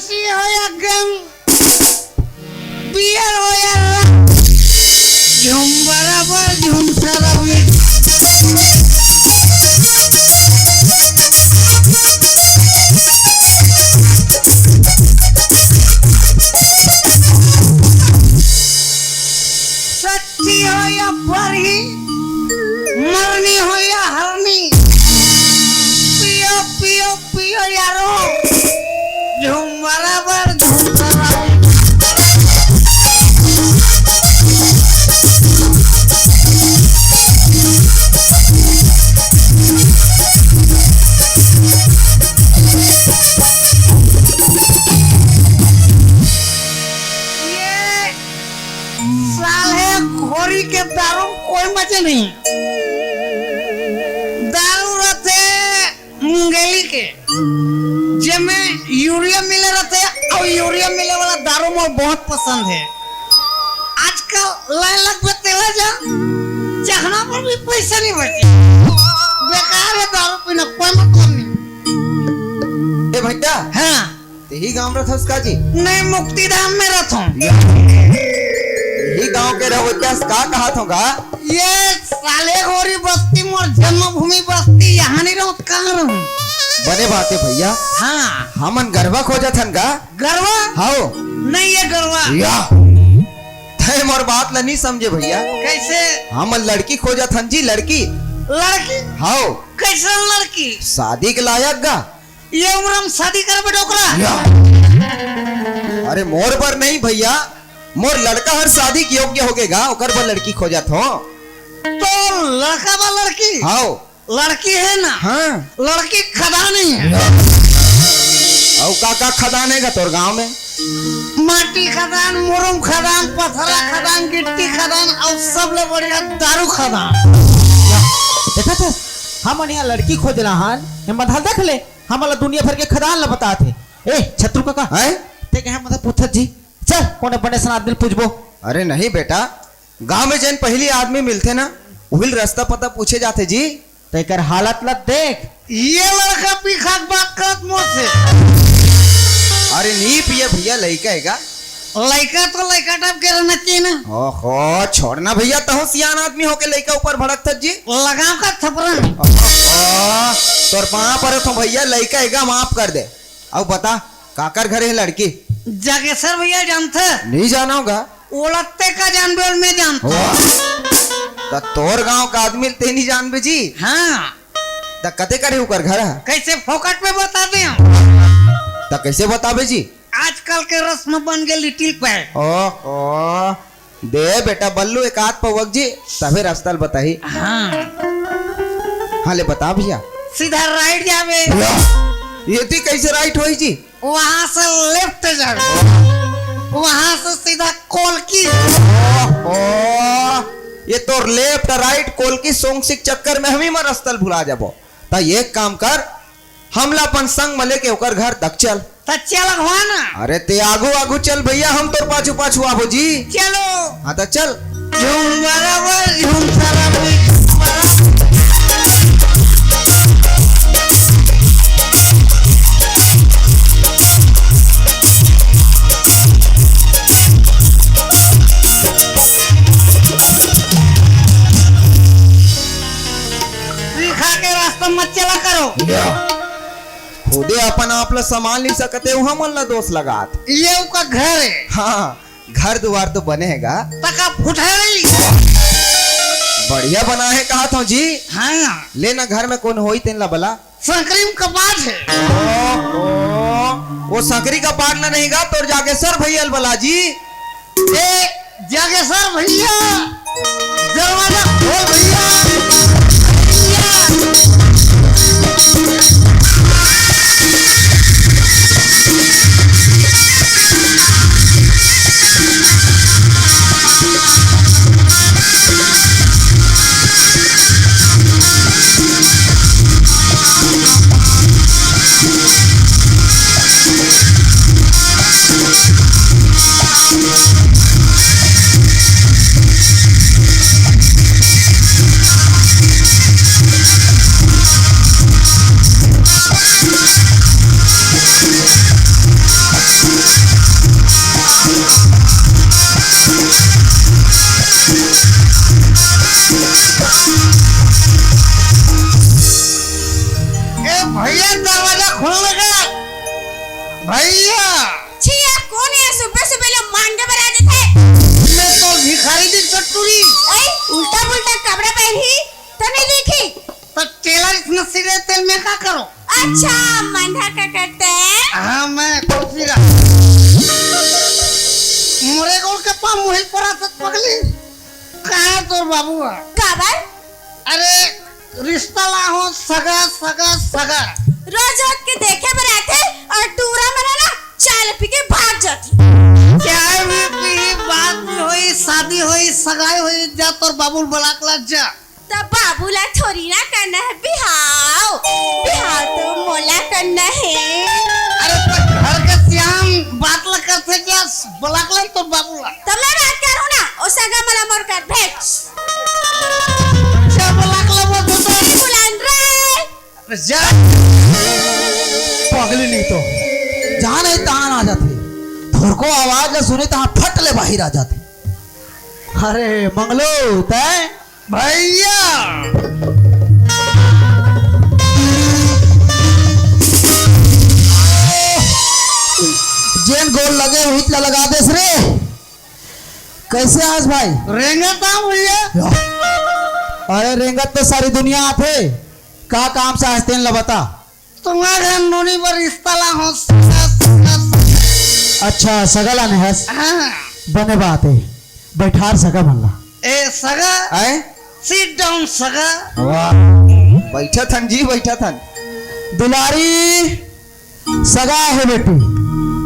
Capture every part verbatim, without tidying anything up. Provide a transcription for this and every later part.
सी हो या गम, बियर हो या रम, झूम बराबर, झूम शराबी। सच्ची हो या फर्जी, मरनी हो या हरनी, पियो, पियो, पियो यारो, झूम बराबर, झूम बराबर। ये साले घोरी के दारू कोई मजे नहीं। दारू रहते मुंगेली के, जेमे यूरिया मिले रहते, और यूरिया मिले वाला दारू मोर बहुत पसंद है। आजकल लाइन लगबे तेला जा, चखना पर भी पैसा नहीं बचे। बेकार है दारू पीना, कोई मतलब नहीं। ए भैया, हाँ। तेही गांव रथस का जी? नहीं, मुक्तिधाम में रथों। यही गांव के रहो, क्या का कहा थोगा? ये साले घोरी बस्ती मोर जन्मभूमि बस्ती, यहाँ नहीं रहो, कहाँ रहूं? बने बात है भैया। हाँ। हमन गरवा खोजत हन गा। गरवा? हाओ। नहीं, ये गरवा। या। तय मोर बात ला नहीं समझे भैया। कैसे? हमन लड़की खोजत हन जी, लड़की। लड़की? हाओ। कैसन लड़की? शादी के लायक गा। ये उम्र में शादी करबे डोकरा? या। अरे मोर बर नहीं भैया, मोर लड़का हर शादी के योग्य होगे गा, ओकर बर लड़की खोजत हो। तो लड़का बा लड़की? हाओ। लड़की है ना? हाँ। लड़की खदान ही है। अउ का का खदान है गा तोर गांव में? माटी खदान, मुरुम खदान, पथरा खदान, गिट्टी खदान, और सबले बढ़िया दारू खदान। देखा था, हमन यहाँ लड़की खोजला हन, ये मधाल देख ले। हमन ला दुनिया भर के खदान ला बतात हे। ए, छतरू काका, हैं? ते कहे मतलब पूछत जी, चल, कोने बने सन आदमी ल पूछबो। अरे नहीं बेटा, गांव में जेन पहली आदमी मिलथे ना, उहिल रास्ता पता पूछे जाथे जी। तेकर हालत ल देख। ये लड़का पीखा के बात करत मोर से। अरे नी पिए भैया, लइका हे गा। लइका तो लइका टाइप के रहना चाहिए ना। ओहो, छोड़ना भैया, तहु सियान आदमी होके लइका ऊपर भड़कथस जी। लगाव का थपरा। ओहो, तोर पाँव परत हों भैया, लइका हे गा, माफ कर दे। अउ बता, काकर घरे हे लड़की? जागेसर भैया जानथे? नहीं जानव गा। ओला ते का जानबे अउ मैं जानथों। वाह। त तोर गांव का आदमी ते नहीं जानबे जी? हाँ। त कते करे ओकर घर ह? कैसे फोकट में बता दे? त कैसे बताबे जी? आजकल के रस्म बन गए लिटिल पैर। ओहो, दे बेटा बल्लू एक आध पवक जी, तभे रास्ता ल बताही। हाँ। हाँ, ले बता भैया। सीधा राइट जाबे। भैया, ये थी कैसे राइट होई जी? वहां से लेफ्ट जाबे, वहां से सीधा कोलकी। ओहो, ये तोर लेफ्ट राइट कोलकी सोंगसी के चक्कर में हमी मन रास्ता ल भुला जाबो। त एक काम कर, हमला अपन संग म लेके ओकर घर तक चल। त चल अगवा ना। अरे ते आगू आगू चल भैया, हम तोर पाछू पाछू आबो जी। चलो। हाँ त चल। झूम बराबर, झूम सराबी। सीखा के रास्ता मत चला करो। खुदे अपन आप ला संभाल नहीं सकते, उहाँ मन ला दोष लगात। ये ओकर घर है। हाँ, घर दुआर तो बने हे गा। तका फुटहरी। बढ़िया बना है कहा था जी। हाँ। लेना घर में कौन होई तेन ला बला। संकरी में कपाट है। ओ, ओ, वो संकरी कपाट ला नहीं गा, तोर जागेसर भैया ल बला जी। ए, जागेसर भैया, दरवाजा खोल भैया। भैया, दरवाजा खोल लगा। भैया। छिया, कोन हे सुबह सुबह ले मांगे बर आ जाथे? मैं तो भिखारी दिखथों टूरी। ऐ, उल्टा पुल्टा कपड़ा पहनही, त नहीं देखी। त टेलर इतना सिरे तेल में का करो? अच्छा, मंधा का करते? हाँ, मैं कुर्सी रहा। मोरे गोड़ के पा मुहिल परा सत पगली। कहाँ तोर बाबू है? काबर? अरे, रिश्ता ला हो सगा, सगा, सगा। रोज रोज के देखे बर आथे अउ टूरा मन ह ना चाय ल पी के भाग जाथे। चाय भी पी, बात भी होई, शादी होई, सगाई होई, जा तोर बाबू ल बलाक ला जा। त बाबू ला थोरी ना करना हे बिहाव, बिहाव तो मोला करना हे। अरे त घर के सियान बात ला करथे क्या? बलाक ला तोर बाबू ला। त मैं बात करूँ ना, ओ सगा मन ला मोर कर भेज। जा बलाक ला वो दूसरा। बुलान रे। अरे जा। पगली नहीं तो। जहाँ नहीं तहाँ आ जाथे। थोरको आवाज ला सुने तहाँ फट ले बाहिर आ जाथे। अरे मंगलू, तैं? भैया। जेन गोल लगे उहिच ला लगा देस रे। कैसे आस भाई? रेंगत हँव भैया। अरे रेंगत तो सारी दुनिया आथे, का काम से आस तेन ला बता। तुम्हारे नोनी बर रिश्ता ला हो सगा, सगा, सगा। अच्छा, सगा लाने हस? हाँ। बने बात हे, बैठार सगा मन ला। ए सगा। आए? Sit down सगा। वाह, बैठा थन जी, बैठा थन। दुलारी, सगा हे बेटी,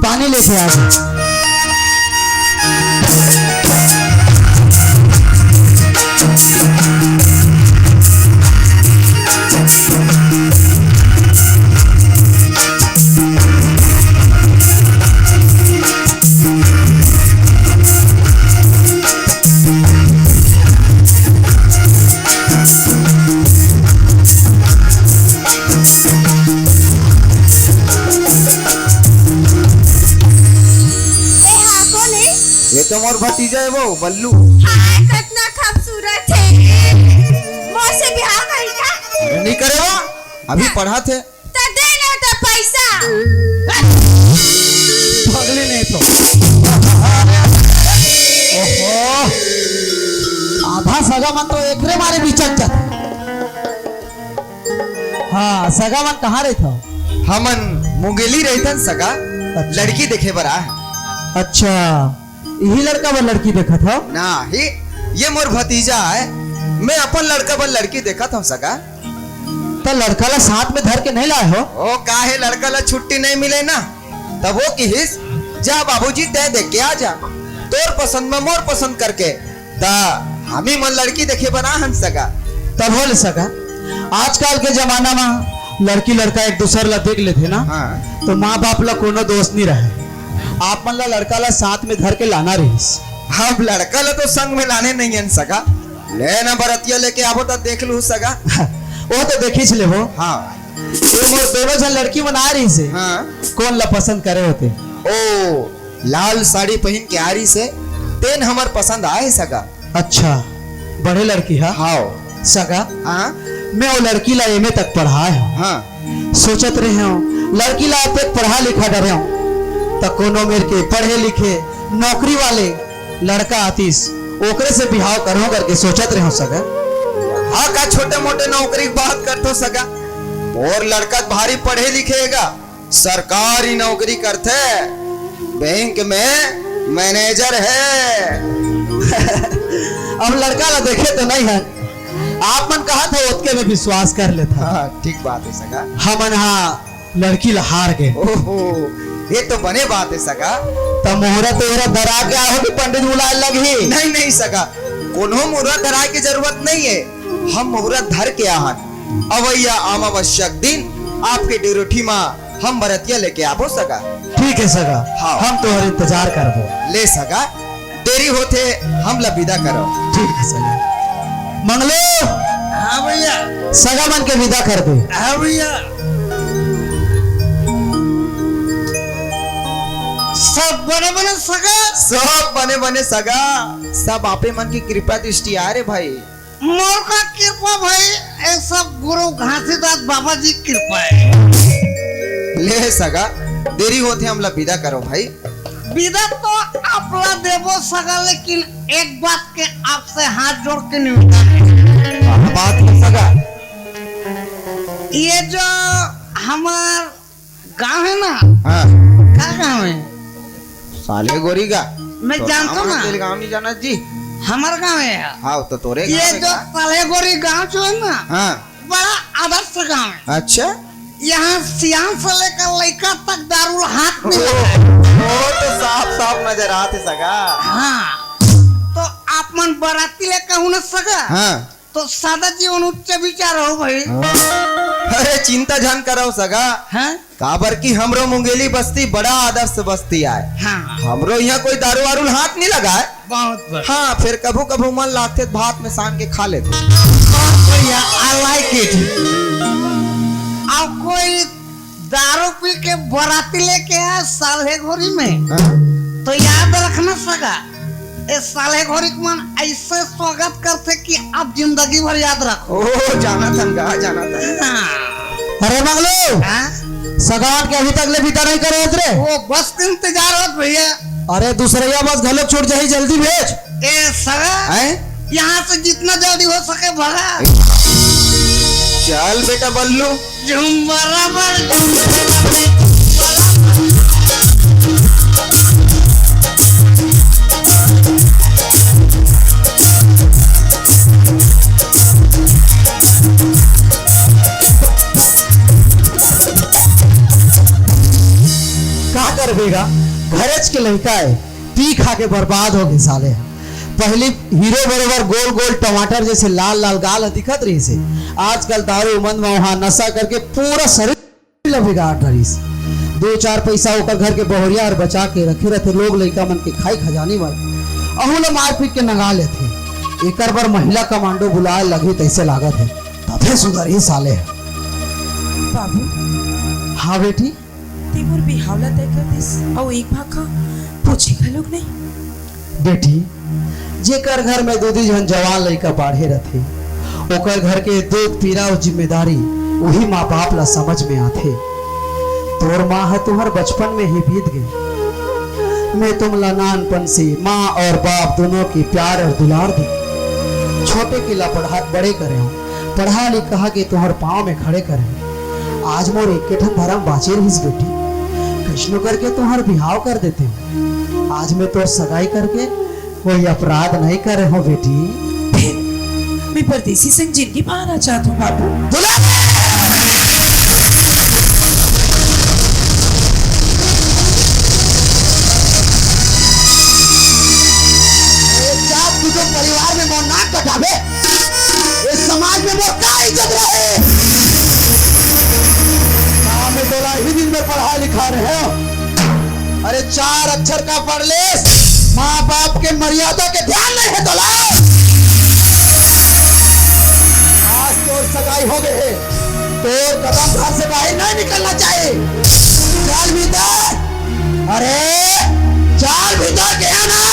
पानी लेके आ जा। ए, हाँ, कोन हे? ये तो मोर भतीजा हे वो, बल्लू। हाँ, कितना खूबसूरत हे। मोर से बिहाव करी का? अरे, नहीं करे वो, अभी हाँ। पढ़त हे। त दे ना त पैसा। पगली नहीं तो। ओहो। आधा सगा मन तो एकरे मारे बिचक जाथे। हाँ, सगा मन कहाँ रहिथव? हमन मुंगेली रहिथन सगा, अच्छा। लड़की देखे बर आए। अच्छा, इही लड़का बर लड़की देखत हव? ना ही, ये मोर भतीजा हे, मैं अपन लड़का बर लड़की देखत हँव सगा। त लड़का ला साथ में धर के नहीं लाए हो? ओ, काहे लड़का ला छुट्टी नहीं मिले ना, तब वो किहिस, "जा बाबूजी, तैं देख के आ जा, तोर पसंद में मोर पसंद करके।" त हमी मन लड़की देखे बर आए हन सगा। तब हो ले सगा, आजकल के जमाना में लड़की लड़का एक दूसर ला देख लेथे ना, हाँ। तो माँ बाप ला कोनो दोष नहीं रहे। आप मन ला लड़का ला साथ में धर के लाना रहिस। अब लड़का ला तो संग में लाने नहीं हन सगा, ले ना बरतिया लेके आबो त देख लू सगा। वो तो देखिच लेबो। हाँ। ये मोर दोनों झन लड़की मन आए रहिस हे। हाँ। कोन ला पसंद करे होते? ओ, लाल साड़ी पहिन के आए रहिस हे, तेन हमर पसंद आए सगा। अच्छा, बड़े लड़की हा? हाव। सगा, हाँ। मैं वो लड़की ला एम ए तक पढ़ाए हँव। हाँ। सोचत रहे हँव, लड़की ला अतेक पढ़ा लिखा डरे हँव, त कोनो मेर के पढ़े लिखे नौकरी वाले लड़का आतिस, ओकरे से बिहाव करहूँ करके सोचत रहे हँव सगा। हाँ, का छोटे मोटे नौकरी के बात करथो सगा? मोर लड़का त भारी पढ़े लिखे हे गा, सरकारी नौकरी करथे, बैंक में मैनेजर हे। अब लड़का ला देखे तो नहीं हन, आप मन कहत हो ओतके में विश्वास कर लेथन। हाँ, ठीक बात हे सगा। हमन हा लड़की ला हार गे। ओहो, ये तो बने बात हे सगा। त मुहूर्त तोहरा धरा के आए हो कि पंडित बुलाए लगही? नहीं, नहीं सगा, कोनो मुहूर्त धराए के जरूरत नहीं हे, हम मुहूर्त धर के आहन। अवइया अमावस्या के दिन आपके डेरोठी मा हम बरतिया लेके आबो सगा। ठीक हे सगा, हाँ। हम तोहर इंतजार करबो। ले सगा, देरी होथे, हमला विदा करो। ठीक हे सगा। मंगलू, हाँ भैया। सगा मन के विदा कर दे। हाँ भैया। सब बने बने सगा। सब बने बने सगा। सब आपे मन की कृपा दृष्टि आए रे भाई। मोर का कृपा भाई, ये सब गुरु घासीदास बाबा जी की कृपा हे। ले सगा, देरी होथे, हमला विदा करो भाई। विदा तो आपला देबो सगा, लेकिन एक बात के आपसे हाथ जोड़ के निवेदन हे। का बात हे सगा? ये जो हमार गांव हे ना, हाँ। का गांव हे? सालेगोरी का। मैं तो जानता हूँ ना। तेरे गांव नहीं जाना जी। हमार गांव हे। हाँ, तो तोरे ये गांव हे जो का? सालेगोरी गांव जो हे ना, हाँ। बड़ा आदर्श गांव हे। अच्छा। यहाँ सियान से लेकर लइका तक दारू ला हाथ नहीं लगाए। वो तो साफ साफ नजर आथे सगा। हाँ, तो आप मन बराती ले कहूँ ना सगा। हाँ। तो सादा जीवन उच्च विचार हो भाई। अरे चिंता झन करव सगा। हाँ? काबर कि हमरो मुंगेली बस्ती बड़ा आदर्श बस्ती आय। हाँ। हमरो यहाँ कोई दारू वारू ल हाथ नहीं लगाय। बहुत बढ़िया। हाँ, फिर कभू कभू मन लागथे त भात में सान के खा लेथे। बहुत बढ़िया, I like it। अब कोई दारू पी के बराती लेके आय सालेगोरी में, हाँ। तो याद रखना सगा, ए सालेगोरी के मन ऐसे स्वागत करथे कि आप जिंदगी भर याद रखो। ओ, जाना थन गा, जाना थन। हाँ। अरे मंगलू, हाँ? सगा के अभी तक ले विदा नहीं करे हस रे। वो बस के इंतजार होत भैया। अरे दूसरैया बस घलोक छूट जाही, जल्दी भेज। ए सगा, हैं? यहाँ से जितना जल्दी हो सके भगा। चल बेटा बल्लू। झूम बराबर, झूम बराबर। का करबे गा? घरेच के लइका हे, पी खा के बर्बाद हो गे साले। पहिली हीरो बरोबर गोल गोल टमाटर जैसे लाल लाल गाल ह दिखत रहिस हे, आजकल दारू मंद मउहा नशा करके पूरा शरीर ल बिगाड़ डरिस। दो चार पैसा ओकर घर के बहुरिया हर बचा के रखे रथे, लोग लइका मन के खाई खजानी बर अहू ल मार पीट के नंगा लेथे। एकर बर महिला कमांडो बुलाए लगही तइसे लागत हे, तभे सुधरही साले ह। बाबू। हाँ बेटी। ते मोर बिहाव ला तय कर दिस, अउ एक भाखा पूछे घलोक नहीं। बेटी, जेकर घर में दू दू झन जवान लइका बाढ़े रथे, ओकर घर के दुख पीरा अउ जिम्मेदारी उही माँ बाप ला समझ में आथे। तोर माँ ह तुहर बचपन में ही बीत गे। मैं तुमला नानपन से माँ और बाप दोनों के प्यार और दुलार दे छोटे के ला पढ़ा बड़े करे हूँ। पढ़ा लिखा के तुहर पाँव में खड़े करे। आज मोर एक ठन धरम बाचे रहिस बेटी, कइसनो करके तुहर बिहाव कर देते हो। आज मैं तोर सगाई करके कोई अपराध नहीं करे हो बेटी। फिर मैं परदेसी संग जिंदगी बिताना चाहत हूँ बाबू। दुल्हन! ए, जात तू तो परिवार में मोर नाक कटाबे। इस समाज में मोर का इज्जत रहे? का मैं तोला ही दिन में पढ़ा लिखा रहे हो? अरे चार अक्षर का पढ़ लेस, माँ बाप के मर्यादा के ध्यान नहीं है तोला। आज तोर सगाई हो गए है, तोर कदम घर से बाहर नहीं निकलना चाहिए। चल भीतर। अरे, चल भीतर गया ना।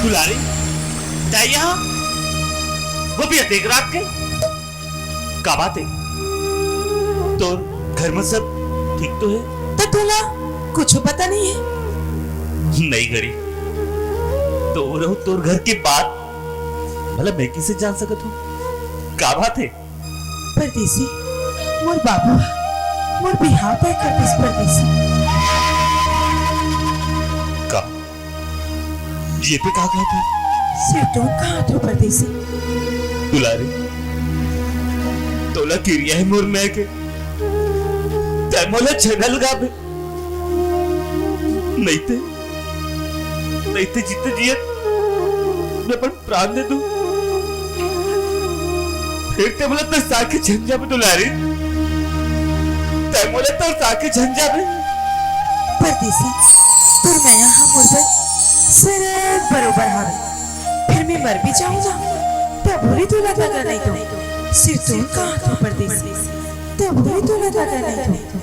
दुलारी, तैं यहाँ? वो भी अतेक रात के? का बात हे? तोर घर में सब ठीक तो हे? त तोला कुछु पता नइ हे? नहीं गरी, तोर अउ तोर घर के बात भला मैं कइसे जान सकत हूँ? का बात हे? परदेसी, मोर बाबू ह मोर बिहाव तय कर दिस परदेसी। का? ये पे का कहत हे? सिरतोन कहत हों परदेसी। दुलारी, तोला किरिया हे मोर मैं के, तैं मोला झन अलगाबे। नइते, नइते जीते जियत मैं अपन प्राण दे दूं, फेर तैं मोला तरसा के झन जाबे दुलारी, तैं मोला तरसा के झन जाबे। परदेसी, तोर मया ह मोर बर सरग बरोबर हवे, फेर मैं मर भी जाहूं ना, तभो ले तोला दगा नइ दूं। सिरतोन कहत हों परदेसी, तभो ले तोला दगा नइ दूं।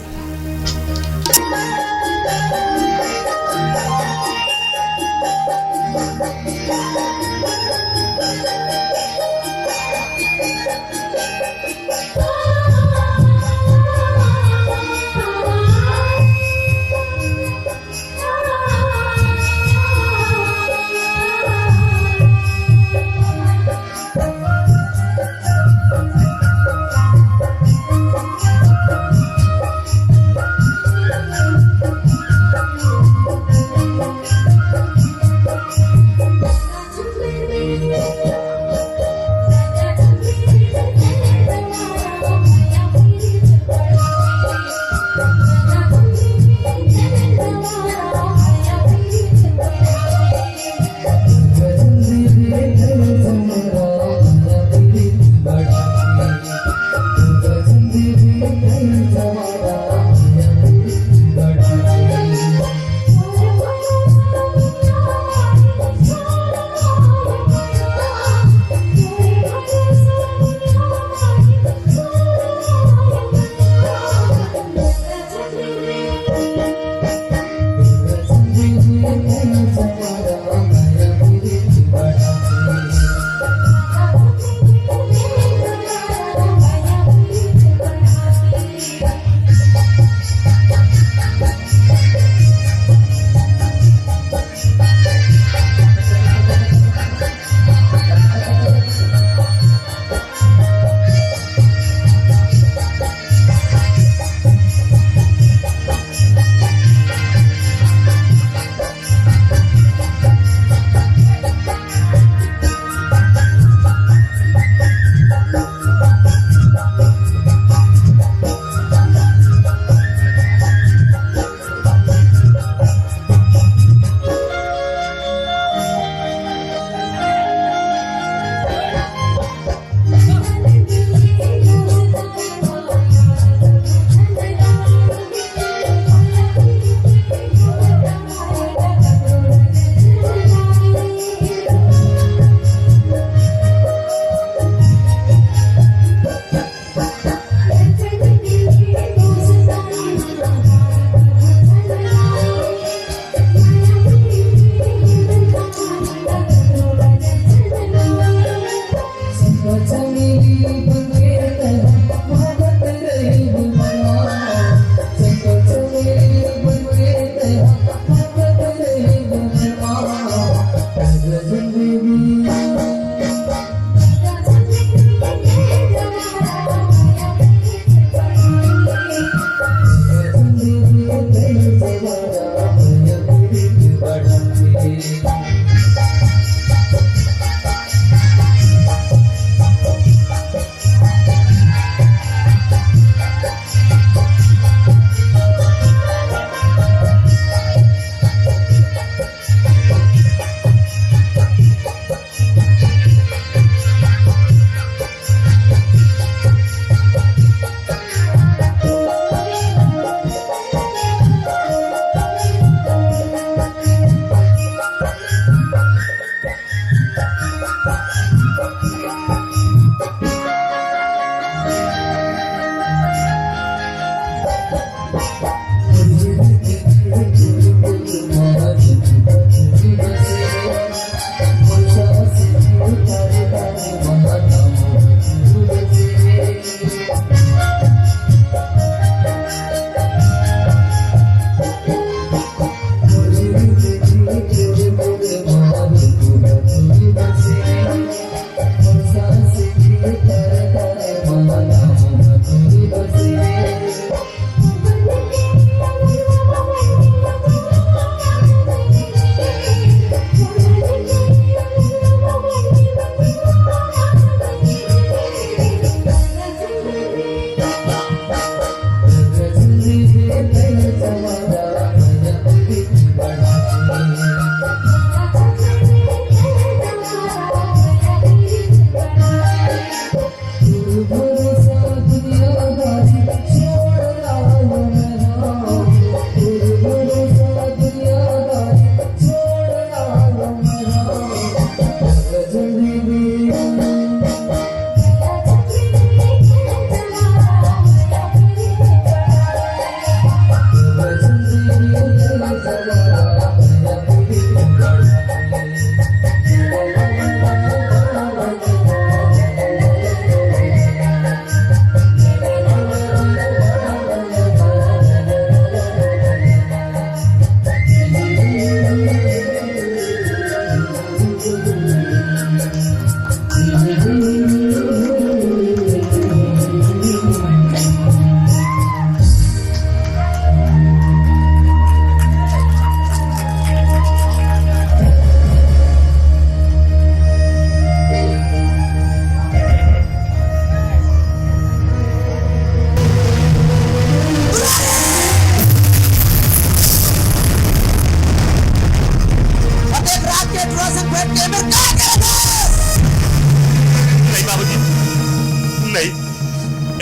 नहीं,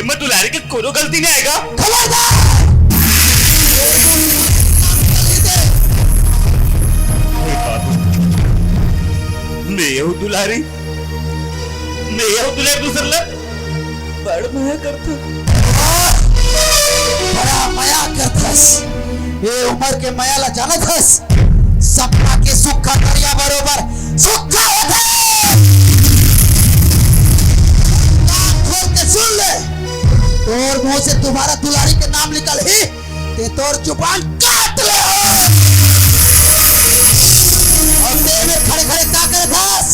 एमा दुलारी के कोनो गलती नहीं आएगा। खबरदार! हे बाबू, मैं हूँ दुलारी, मैं हूँ दुलारी दूसर ला बड़ मया करता। बड़ा मया करथस। ये उम्र के मया ला जानत हस? सपना के सूखा दरिया बरोबर सूखा होथे। कान खोल के सुन ले, तोर मुंह से दोबारा दुलारी के नाम निकलही, ते तोर जुबान काट ले। अउ ते मेर खड़े खड़े का करत हस?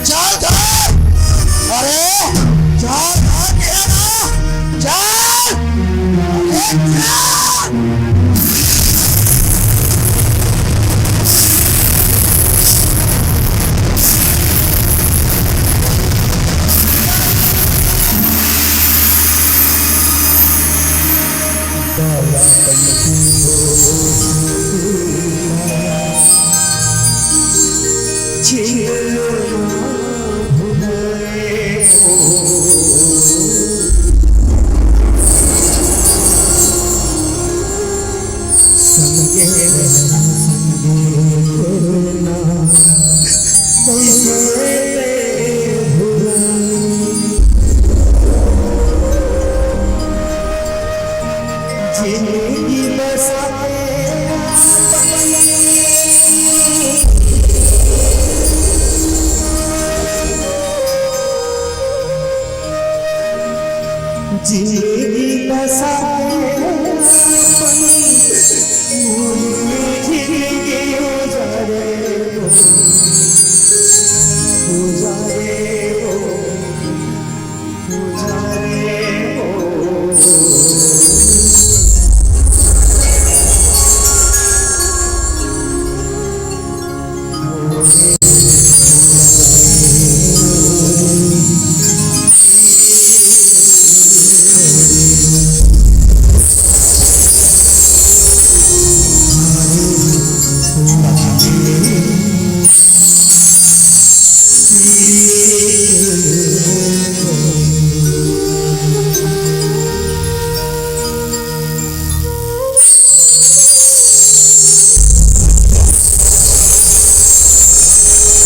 चल घर। अरे, चल घर, कहे ना। चल। अरे, चल।